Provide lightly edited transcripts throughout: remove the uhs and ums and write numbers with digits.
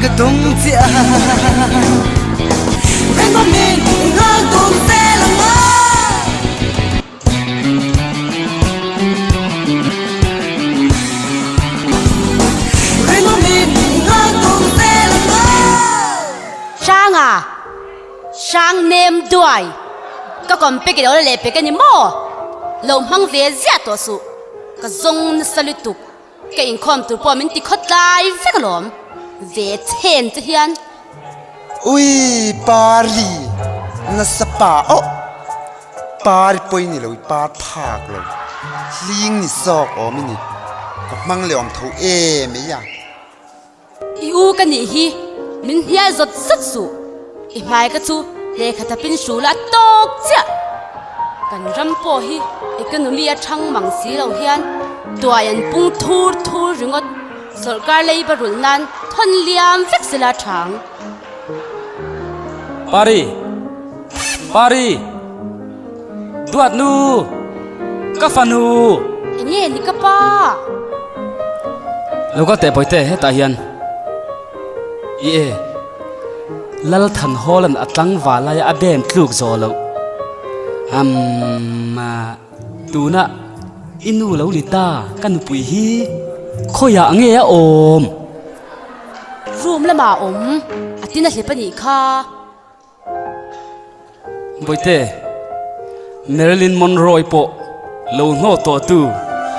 ka tum chiah Rainbow min nghak dun zel ang a. Rainbow min nghak dun zel ang a. Hranga Hrang nem duai ka kawm pek i lo la leh pek a ni maw? Lo hmang ve ziah tawh suh, ka zawng nasa lutuk. Ka inkhawm tur pawh min ti khawt tlai vek alawm, ve chhen che hian. Ui Pari nasa pa oh Pari pawi ni lo i par phak lo hling ni zawk awm i ni ka hmang leh awm tho em ei a. I u ka nih hi min hnial zawt zawt suh, i hmai ka chu lehkha thapin hrul a tawk chiah. Kan ram pawh hi economy a thang mang si lo hian tuai an pung thur thur ringawt, sawrkar leiba rulh nan thawn liam vek sela thang. Pari! Pari! Duat nu! Ka fanu! Enge ni ka pa? Lo kal teh Bawihte hetah hian i e Lal Thanhawla'n a tlangval laia a bem tluk zawh loh Umm tuna i nu lo ni ta ka nupui hi khawiah nge a awm? Room lamah a awm a tin a hlep a nih kha. Bawihte, Marilyn Monroe pawh lo hnawh tawh tu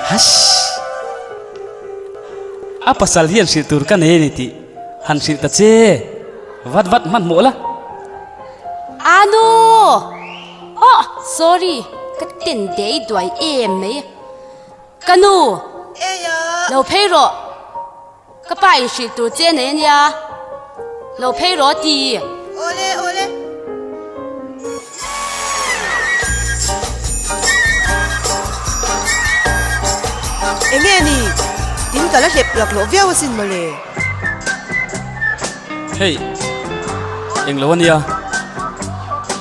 hash! A pasal hian hrilh tur ka nei a ni tih han hrilh ta che, vat vat hmanhmawh la. Anu! Aw, sorry, ka ten dei duai em mai. Ka nu! Lo phei rawh. Ka pa in hrilh tur che nei ania, lo phei rawh ti. Awle awle. Enge ni? Tin ka la hlep laklawh viau asin mawle. Hei, englo ania.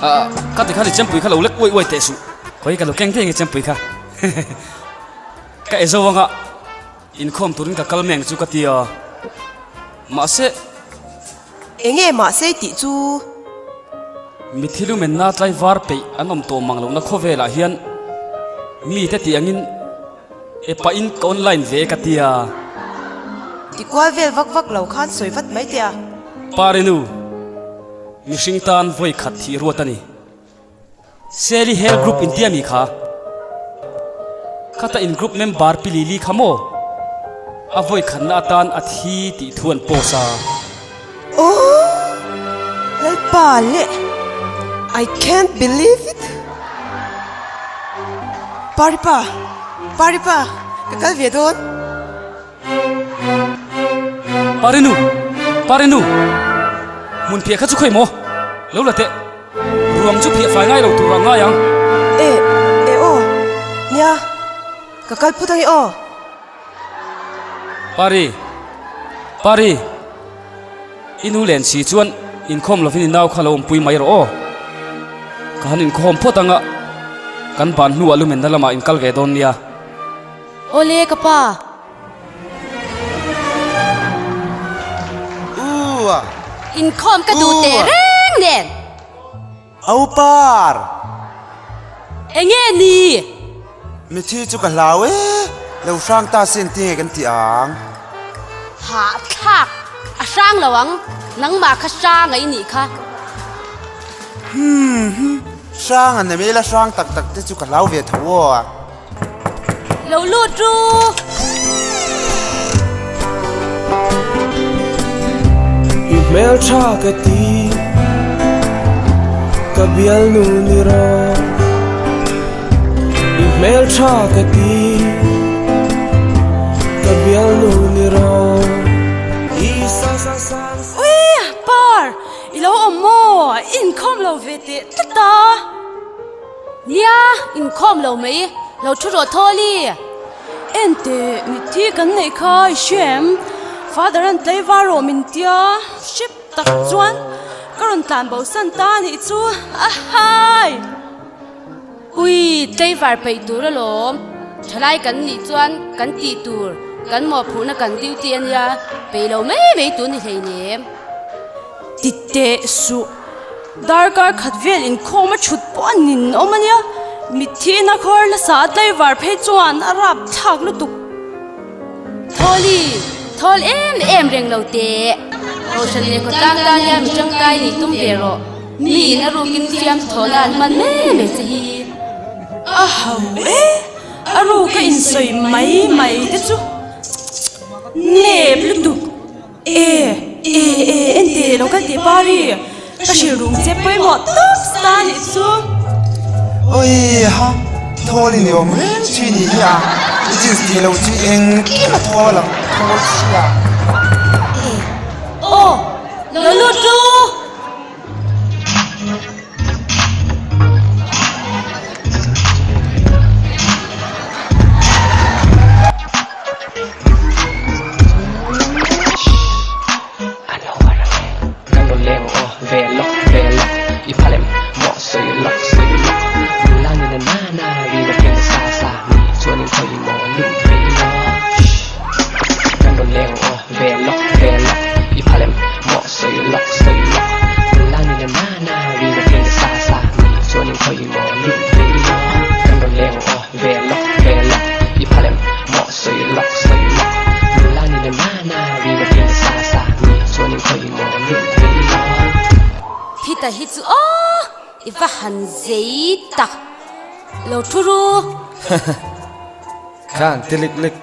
Ah, ka ti kha ni chempui kha lo lek uai uai teh suh. Khawi ka lo keng thei nge chempui kha. Ka e zo anga. Inkhawm turin ka kal meng chu ka ti a, mahse. Enge mahse tih chu? Mithi lumenna tlaivar peih an awm tawh mang lohna khawvelah hian mite tih angin e pahin ka online ve ka ti a. Tikual vel vak vak lo khan sawi vat mai teh a. Parinu, mihring tan vawi khat thih ruat a ni. Sally Hale Group intia mi kha? Khata in group member pi Lily kha maw? A vawi khatna atan a thi tih thu an post a. Aww! Lalpa leh! I can't believe it! Paripa! Paripa! Ka kal ve dawn! Parinu! Parinu! Hmun phiah kha chu khawi maw? Lo la teh. Ruang chu phiah fai ngai lo tur ah ngai ang. E, e aw. Nia, ka kal phut ange aw. Pari, Pari, i nu len si chuan inkhawm lovin i nau kha lo awmpui mai rawh aw. Ka han inkhawm phawt anga kan ban hnuah lumenna lamah inkal ve dawn nia. Awle ka pa. Ua! Inkhawm ka duh teh reng nen. Au par! Enge ni? Mithi chu ka hlau e, lo hrang ta sin tinge kan ti ang. Hahthlak! A hrang lo ang, nangmah kha hrang a i nih kha. Hmm hmm, hrang a nem ila hrang tak tak te chu ka hlau ve tho aw. Lo lut ru! I hmel tha ka ti, ka bialnu ni rawh. I hmel tha ka ti, ka bialnu ni rawh. I sa sa sa sa. Ui! Par! I lo awm maw? I inkhawm lo ve teh tlat a! Nia, inkhawm lo mai, lo thu rawh Thawli. Enteh, mitthi kan neih kha i hria em? Father an tlaivar rawh min tia, hrep tak chuan ka rawn tlan bo san ta a nih chu, ahai! Ui, tlaivar peih tur alawm, thalai kan nih chuan kan tih tur. Kan mawhphurhna kan duty a nia, peih lo mai mai tur ni hleinem. Ti teh suh. Darkar khat vel inkhawm a thut pawh a nin awm a nia. Mitthi ina khawr nasa a tlaivar phei chuan a rap thlak lutuk. Thawli, thawl em em reng lo teh. Kohhran leh khawtlang tan hian mi tangkai nih tum ve rawh. Mi in a rukin fiam thawhna an hman mai mai che hi. A ho e, a ruk a insawi mai mai te chu nep lutuk. E, e, e, ente lo kal tih pari, ka hrilh rung che pawimawh tawp ta nih chu. Oi ha, thawl i ni awm reng chui ni hi a, i jeans tih lo chu engkim a thawl ang, thawl chhia. E, aw, lo lut ru. Phita hi chu aw i va han zei tak lo thu ru. Khan ti lek lek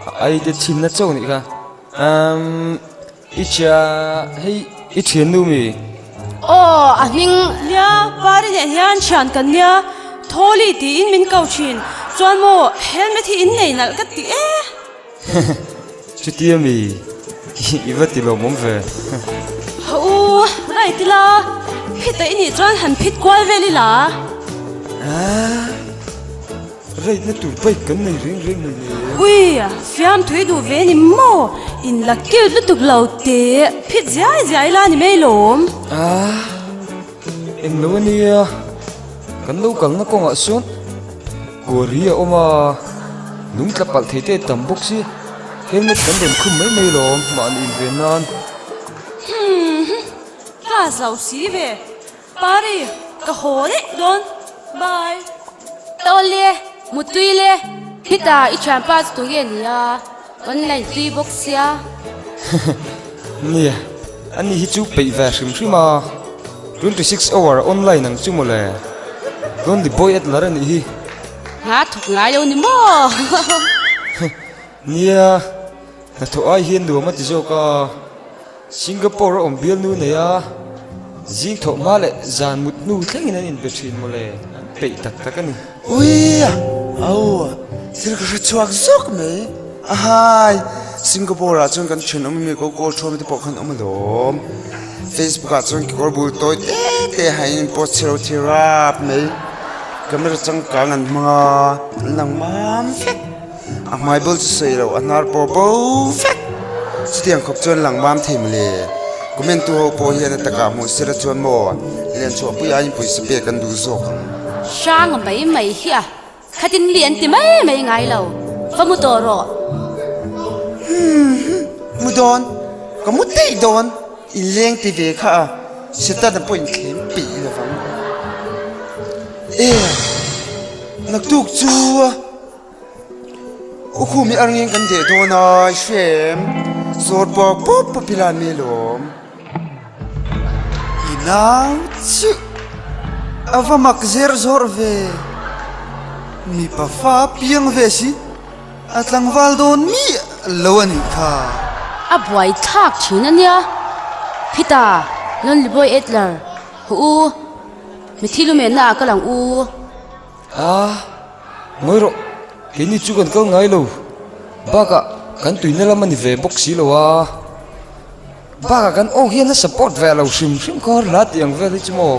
a ai te chhin na chauh nih kha. Umm i chhia hei i thian nu mi? Aw a hming. Nia Pari nen hian thian kan nia Thawli tiin min ko thin chuan maw helmet hi in nei nalh ka ti e. Chutia mi i va ti lawmawm ve. Ha u right ila phit a i nih chuan han phit kual vel ila. Ahh. Rate na tur bike kan nei reng reng mai le. Ui, fiam thui duh ve ni maw? In la cute lutuk lo teh, phit ziai ziai la ni mai lawm. Ah, eng lo a nia, kan lo kalna kawngah sawn kuari a awm a, lung tla palh thei te tam bawk si, helmet kan rawn khum mai mai lawm mahni inven nan. Hmm, class lo si ve. Pari, ka haw daih dawn. Bye. Tawle, Mutui le, khita i thianpa chu tunge ni a, online tui bawk sia. Nia, ani hi chu peih ve hrim hrim a, 26 hour online ang chu mawle, Lonely boy at lar a nih hi. Hna thawk ngai lo ni maw? Nia, hnathawh ai hian nuam a ti zawk a. Singapore a awm bialnu nei a, zing thawh hma leh zan mut hnu thlengin an inbe thin mawle, an peih tak tak a ni. Ui a, au, thil ka hre chhuak zawk mai. Ahai, Singapore ah chuan kan thenawm mi ko kawl thuam te pawh khan awm alawm. Facebook ah chuan kekawr bul tawi te te hain in post chhe lo thi rap mai. Camera changkang an hmang a, an lang mam vek. A hmai bul chu sawi loh a hnar pawh bo vek. Chutiang khawp chuan lang mam thei mawle. Comment tu ho pawh hian a takah hmuh sela chuan maw lian chhuah pui aiin pawisa pek an duh zawk ang. Hrang mai mai hi a khatin mi an ti mai mai ngai lo. Va mu tawh rawh. Humm mu dawn ka mu daih dawn in leng ti ve kha a Setana pawh in thlem peih lovang. E naktuk chu a. U khum hi arngeng kan deh dawn a, i hre em? Zawr pawk pawp pawp ila an ni alawm. I nau chiah a va mak zer zawr ve. Mipa fa piang ve si, a tlangval dawn miah lo a nih kha. A buai thlak thin a nia. Phita, Lonely Boy Adler, hu u, mithi lumenna ah ka lang u. A, ngawi rawh, keini chu kan kal ngai lo, bakah kan tuina lam a ni ve bawk si lo a, bakah kan aw hian a support ve lo hrim hrim kha hla tih ang vel hi chu maw.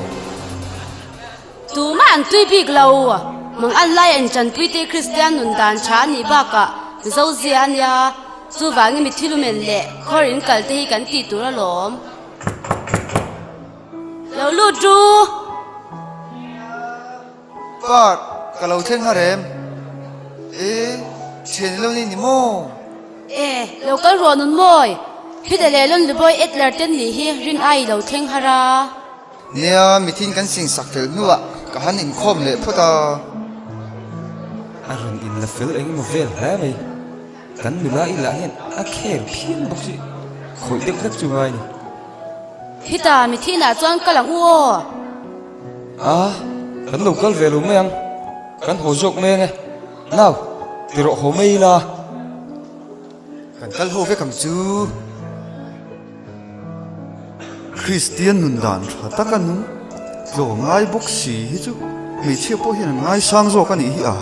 Tumah an tui bik lo, mang an lai a inchanpui te Kristian nun dan tha a nih bakah Mizo zia a nia, chuvangin mi thilumen leh khawr in kal te hi kan tih tur alawm. Lo lut ru! Park ka lo thleng har em? E, thian i lo nei ni maw? E, lo kal ruah nun mawi. Hita leh Lon Lubawi Etler ten nih hi rin ai lo thleng har a. Nia, mithin kan sing sak fel hnuah ka han inkhawm leh phawt a. A rawn inla fel eng emaw vel hle mai. Kan nula i lah hian a kher phian bawk si, khawih deuh hlek chu ngai ni. Hita mithinah chuan kal ang u aw. A, kan lo kal ve lo mai ang, kan haw zawk mai ang e. Nau, ti rawh haw mai ila. Kan kal ho vek ang chu. Kristian nun dan tha taka nung tlawm ngai bawk si hi chu hmeichhia pawh hian an ngaisang zawk a nih hi a.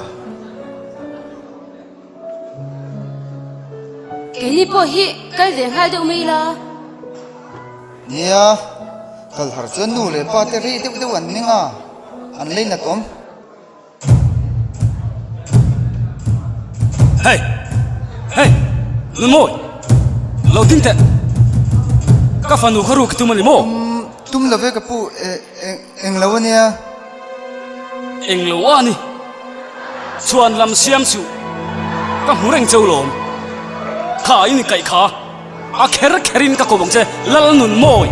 Keini pawh hi kal ve nghal deuh mai ila. Nia, kal har chuan nu leh pa te rei deuh deuh an meng a, an leinat awm. Hey! Hey! Nunmawi! Lo ding teh! Ka fanu kha ruk i tum a ni maw? Tum, tum lo ve ka pu, eng lo a nia. Eng lo a ni. Chhuan lam siam chu ka hmu reng cheu lawm. Kha in kaih kha a kher kher in ka ko ang che Lalnunmawi.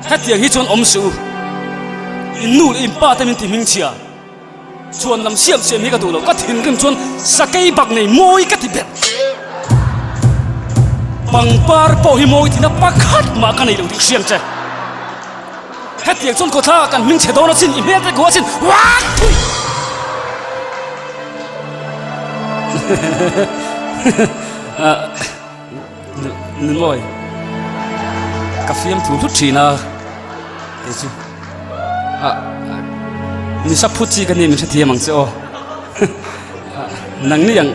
Hetiang hi chuan awm suh u. In nu leh in pa te min ti hming chhia. Chhuan lam siam siam hi ka duh lo. Ka thinrim chuan sakei bak nei mawi ka ti ber. Pangpar pawh hi mawi tina pakhat mah ka nei lo tih hriang che. Hetiang chuan kawthla kan hming chhe dawn asin, i hmel te kuah asin. Wak! Nunmawi, ka fiamthu hlut thin a, kei chu ah nisa phut chi ka nia min hrethiam ang che aw. Nangni ang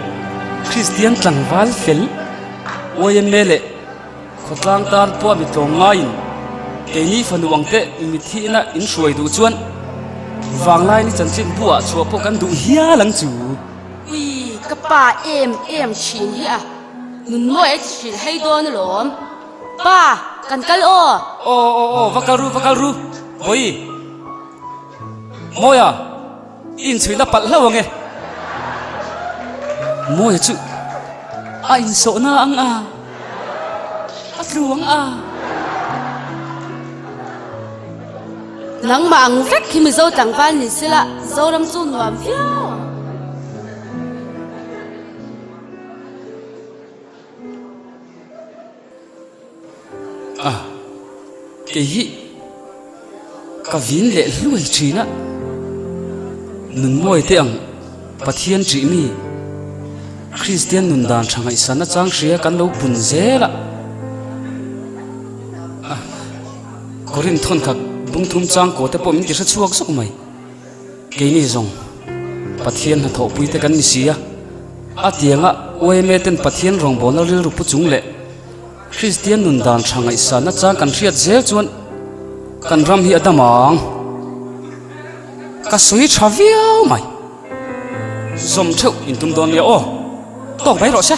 Kristian tlangval fel YMA leh khawtlang tan pawh mi tlawm ngaiin keini fanu ang te mithihna in hruai duh chuan vanglai ni chanchin buah chhuah pawh kan duh hial ang chu. Ui, ka pa em em thin hi a. Nunmawi a ti hrilh hei dawn alawm. Pa, kan kal aw. Aw aw aw, va kal ru, va kal ru. Bawi. Mawia, i inchhuihna palh hlauh ang e. Mawia chu a insawhna ang a, a tlu ang a. Nangmah ang vek hi Mizo tlangval ni sela Zoram chu nuam viau ang. A, kei hi ka vin leh hluai thin a, Nunmawi te ang Pathian ṭih mi, Kristian nun dan ṭha ngaihsan achang hria kan lo pun zel a. A, Korinth thawnkhat bungthum changkaw te pawh min ti hre chhuak zawk mai. Keini zawng Pathian hnathawhpui te kan ni si a, a tianga yma ten Pathian rawngbawlna rilru pu chung leh Kristian nun dan tha ngaihsanna chang kan hriat zel chuan kan ram hi a dam ang. Ka sawi tha viau mai. Zawm theuh in tum dawn nia aw. Tawk mai rawh se.